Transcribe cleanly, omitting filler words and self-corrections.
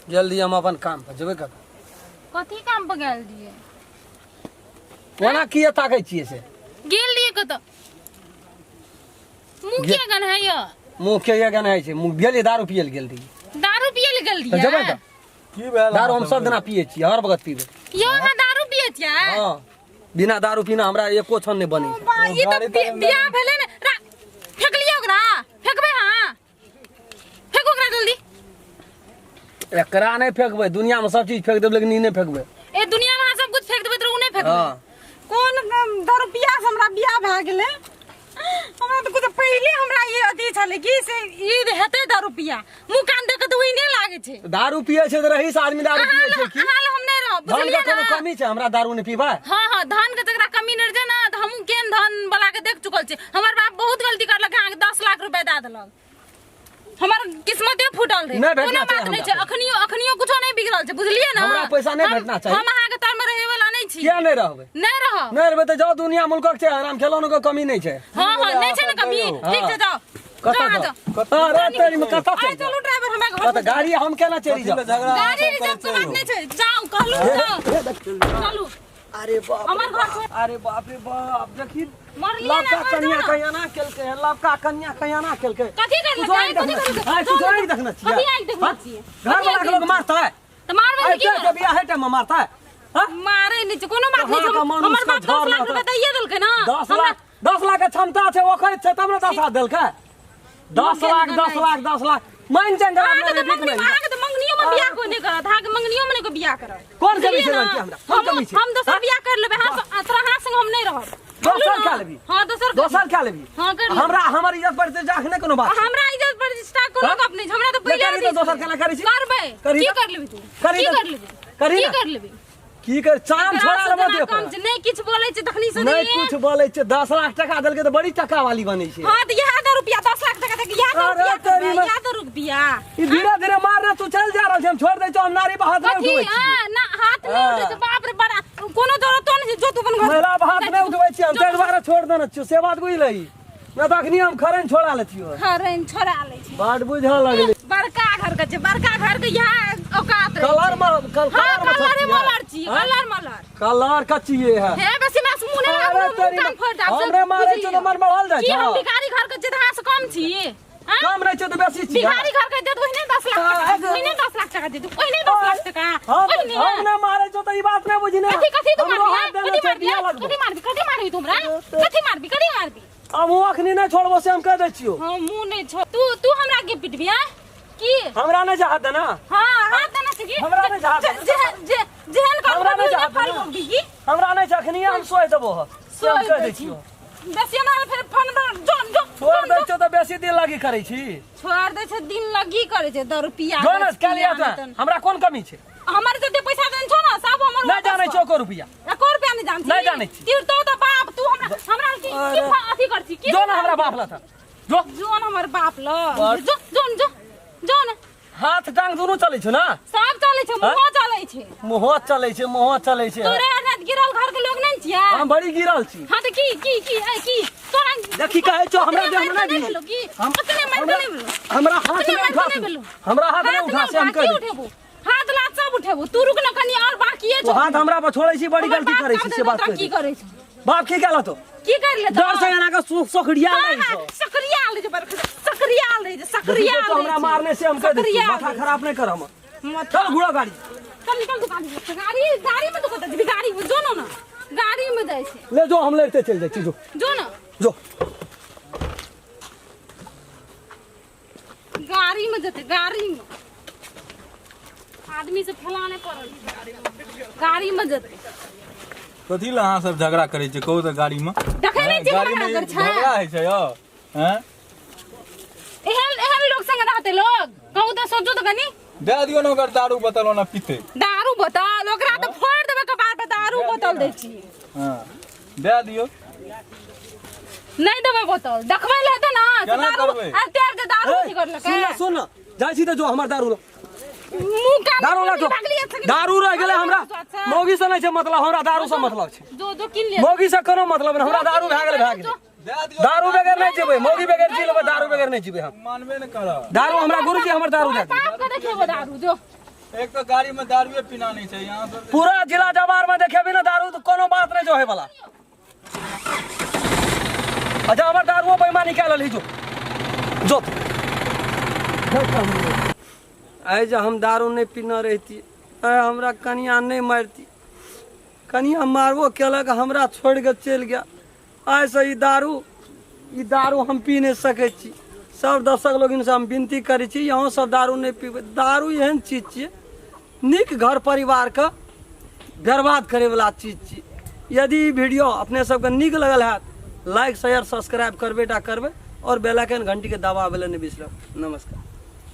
जल्दी हम अपन काम पर जेबै कतऽ? कथी काम पर गेल रहियै? ओना किए ताकै छियै से? गेल रहियै कतऽ? मुँह किया गन्हाइया? मुँह के गन्हाइ छै? मुँह गेलियै दारू पियै लए गेल रहियै। दारू पियै लए गेल तऽ जेबै रहियै? तऽ की भेल? दारू हम सब दिना पियै छियै, हर वक्त पीबै। यौ, अहाँ दारू पियै छियै? हँ, बिना दारू पीना हमरा एको क्षण नहि बनै छै। बा, ई तऽ गाड़ी ताड़ी बियाह भेलै ने। फेकलियै ओकरा? फेकबै? अहाँ फेकू ओकरा जल्दी। एकरा नहि फेकबै। दुनियामे सब चीज फेक देबै, लेकिन ई नहि फेकबै। ए, दुनिया में अहाँ सब कुछ फेक देबै तऽ उ नहि फेकबै? हँ। कोन दारू पिया से हमरा बियाह भए गेलै? हमरा तऽ कुछ पहिले हमरा ई अथी छलै कि से ई हेतै दारू पिया। मुँह कान देख के तऽ ओहिने लागै छै। दारू पियै छै तऽ रहीस आदमी दारू अहाँ पियै छै लए की? अहाँ लए हम नहि रहब। धन के बुझलियै कोनो ने? कमी छै हमरा दारू नहि पीबै? हाँ, धन के जकरा कमी नहि रहै छै ने, तऽ हमहूँ केहन धन वाला के देख चुकल छी। हमर बाप बहुत गलती करलक, अहाँके 10 लाख रुपया दए देलक। हमर किस्मते फूटल रहे। नहि भेटना कोनो बात चाही नहि छै। हमरा। अखनियो अखनियो कुछो नहि बिगड़ल छै, बुझलियै ने? हमरा पैसा नहि भेटना चाही। हम अहाँके तरमे रहै वाला नहि छी। किया नहि रहबै? नहि रहब। नहि रहबै तऽ जाउ, दुनिया मुल्कक छै, आराम खेलौनो के कमी नहि छै। हाँ, नहि छै ने कमी। ठीक छै, जाउ। कतऽ जाउ, जाउ? जाउ। अरे तेरी में कतऽ आइ चलि जाउ? चलू ड्राइवर, हमरा घर कतऽ गाड़ी हम केना चलि जाउ? झगड़ा गाड़ी रिजर्व के बात नहि छै। जाउ कहलू, जाउ, चलू। अरे बाप हमर घर छोड़- अरे बाप रे बाप, देखी। मरलियै ने, लवका मर कन्या जाउ ने। कयाना केलकै है, लवका कन्या कयाना केलकै। कथी करलकै? कुछो आँखि कथी देखने करलकै? आँखि, कुछो आँखि देखने छियै? कथी आँखि देखने हाँ? छियै? घर कथी वाला के आँखि लोग मारतै? तऽ मारबै आइ तऽ की के करब? बियाह टाइम में मारतै? हाँ? मारै नहि छै, कोनो बात नहि अहाँके छै। मनुष्य हमर बाप के 10 झड़ लाख लगत। रुपया दैये देलकै ने। 10 हमरा लाख, 10 लाख के क्षमता छै, ओखैत छै तब ने 10 लाख देलकै। 10 लाख, 10 लाख, 10 लाख मानि छै। अहाँके तऽ मंगनी, अहाँके तऽ मंगनियो में बियाह कोइ नहि करत। अहाँके मंगनियो में नहि कोइ बियाह करत। कोन कमी बुझलियै छै ने? लड़की हमरा? कोन कमी छै? हम दोसर बियाह कर लेबै। अहाँ तोरा अहाँ संग हम नहि रहब। दोसर बुझलू ने? खा लेबही? हाँ, दोसर। दोसर खा लेबही? हाँ, कर लेबै। हमरा हमर इज्जत प्रतिष्ठा नहि कोनो बात छै। हमरा इज्जत प्रतिष्ठा कोनो हाँ? गप नहि छै। हमरा तऽ पहिले करी तऽ दोसर केना करै छी? करबै। करी की तऽ? कर लेबही तू? करी की तऽ? कर लेबही? करी की ने? कर लेबही? की कर चाम छोड़ा लेबो जेना देह कम पर। छै, नहि किछु बोलै छै तखनी से। नहि कुछ बोलै छै। 10 लाख टका देलकै तऽ बड़ी टका वाली बनै छै। हाँ, तऽ इएह दऽ रुपया, 10 लाख टका दे इएह दऽ अरे रुपया तेरी करबै, इएह दऽ रुपया। ई धीरे धीरे मारने तू चल जा रहल छै, हम छोड़ दै छौ। हम नारी पर हाथ नहि कथी उठबै छी। आ, ना हाथ नहि उठै छै। बाप रे, बड़ा कोनो जरूरतो नहि छै। जो तू अपन घर। महिला पर हाथ नहि उठबै छी हम, ताहि दुआरे छोड़ देने छियौ से बात बुझलही नहि तऽ अखनी हम खरन छोड़ा लेतियौ। खरन छोड़ा लै छै। बड बुझऽ लगलै। बड़का घर के छै, बड़का घर के इएह औकात रहै कलर छै। में कल हाँ, कलर में कलरे छियै। मलर छी। हाँ? कलर मलर। कलर कचिए है। हे, बेसी मास मुँह नहि अरे लगाबू, मुँह तेरी कान फोड़ि देब से। हमरे मारै छौ तऽ मन बढ़ल जाइ की छौ। हम भिखारी घर के छियै तऽ अहाँ से कम छी? हाँ? कम रहै छै तऽ बेसी छियै। भिखारी घर के देत ओहिने 10 लाख हाँ, टका, ओहिने 10 लाख टका देत, ओहिने 10 लाख टका। हम ओहिने। हम नहि मारै छौ तऽ ई बात नहि बुझी ने। कथी कथी तू हमरो मारबी? हाथ हाँ? देने कथी छै मारबी? बियाह हाँ? लगबो। कथी मारबी? कथी मारबी तू हमरा? कथी मारबी? कथी मारबी? हम ओ अखनी नहि छोड़बो से हम कह दै छियौ। हाँ, मुँह नहि छो। तू तू हमरा के पिटबी? हाँ, की? हमरा नहि चाहत देना। हाँ, हाथ देना छै की? हमरा नहि चाहत। जे जे जेहन कर हमरा नहि ओहिने चाहत फल देना। भोगबी की? हमरा नहि छै, अखनी हम सोहि देबो ह से हम सोहि कह दै दै छी। छियौ। बेसी हमरा फेर फोन पर जो जो। छोड़ दै छियौ तऽ बेसी दिल लगी करै छी। छोड़ दै छै, दिन लगी करै छै दरू पिया। जो ने कए लिया तों, हमरा कोन कमी छै? हमर जते पैसा देन छौ ने, सब हमर नहि वापस जानै कर। छियौ एको रुपया। एको रुपया नहि जानै छी? नहि जानै छी। तीर तो तऽ बाप तू हमरा हमरा की की अरे। अथी कर छी की? जो ने हमरा बाप लथा जो। जो न हमर बाप ल। बस। जो जो न, जो जो न। हाथ टांग दुनू चलै छौ ने? सब चलै छै। हाँ? मुँहो चलै छै। मुँहो चलै छै, मुँहो चलै छै। तोरे रात गिरल घर के लोग नहीं छियै? हम बड़ी गिरल छी। हाँ तऽ की की की ए, की तोरा? देखी कहै छौ हमरा ओतने देह में मारि नहि तऽ गिरी। भेलौ की? हम ओतने मारि तऽ हमरा नहि भेलौ? हमरा हाथ ओतने नहि मारि उठा तऽ नहि तू। भेलौ? हमरा हाथ नहि उठा से हम उठा, कह की दै। उठेबो? हाथ लात सब उठेबो। तू रुक न कनी, और बाकी तू हाथ हमरा पर छोड़ै छी, बड़ी हमर गलती बाप करै छी सब से बात तोरा कह की दै। करै छौ? बाप की केला तो? की कर ले? डर से एना के सोखड़िया हाँ, रहै हाँ, छौ। सक्रिया ले छै, बरख सक्रिया ले छै, देखी सक्रिया तो हमरा मारने से हम कह दै छी, सक्रिया माथा खराब नहि कर हमर। माथा चल घुरो गाड़ी। चल निकल दुकान से। गाड़ी गाड़ी में तो कतऽ जेबही? गाड़ी में जो न ना, गाड़ी में जाइ छै। ले जो, हम लड़ते चलि जाइ छी, जो। जो न। जो। गाड़ी में जेतै, गाड़ी में आदमी से फैलाने पड़ल छै। गाड़ी में जेतै। कथी लए अहाँ सब झगड़ा करै छियै, कहू तऽ गाड़ी में? देखै नहि छियै गाड़ी झगड़ा में करै छै। झगड़ा होइ छै यौ? हैं? एहन एहन लोग संग रहतै लोग? कहू तऽ, सोचू तऽ कनी। दए दियौ ने ओकर दारू बोतल, ओना पीतै। दारू बोतल? ओकरा तऽ फोड़ि देबै कपार पर, दारू बोतल दै छी। हँ, दए दियौ। नहि देबै बोतल। देखबै लए हेतै ने से केना दारू करबै? आ तेर के दारू ए, अथी करलकै। सुन न, सुन न, जाइ छी तऽ जो हमर दारू ल। मुँह कान दारू ला जो। दारू रहि गेलै हमरा। मौगी से नहि छै मतलब हमरा, दारू से मतलब छै। जो जो, किन ले। मौगी से कोनो मतलब नहि हमरा, दारू भए गेलै, भए गेलै। दए दियौ। दारू बगैर नहि जेबै। मौगी बगैर जी लेबै, दारू बगैर नहि जीबै हम। मानबे ने करब। दारू हमरा गुरुजी हमर दारू दए दियौ। बाप के देखेबो दारू, जो। एक तो गाड़ी में दारुए पीना नहीं छै यहाँ सब। पूरा जिला जवार में देखेबी ना दारू तऽ कोनो बात नहीं जो होय वाला। अच्छा हमर दारुओ बेईमानी कए लेलही, जो जो। आइ जे हम दारू नहि पीने रहिती, आइ हमरा कनिया नहि मारती। कनिया मारबो केलक, हमरा छोड़ि कऽ चलि गेल। आइसँ ई दारू हम पी नहि सकै छी। सब दर्शक लोगिनसँ हम विनती करै छी, अहूँ सब दारू नहि पीबै। दारू एहन चीज छियै, नीक घर परिवारके बर्बाद करैवला चीज छी। यदि ई वीडियो अपने सबके नीक लगल हैत, लाइक शेयर सब्सक्राइब करबे टा करबै और बेल आइकन घंटीके दबाबै लए नहि बिसरब। नमस्कार।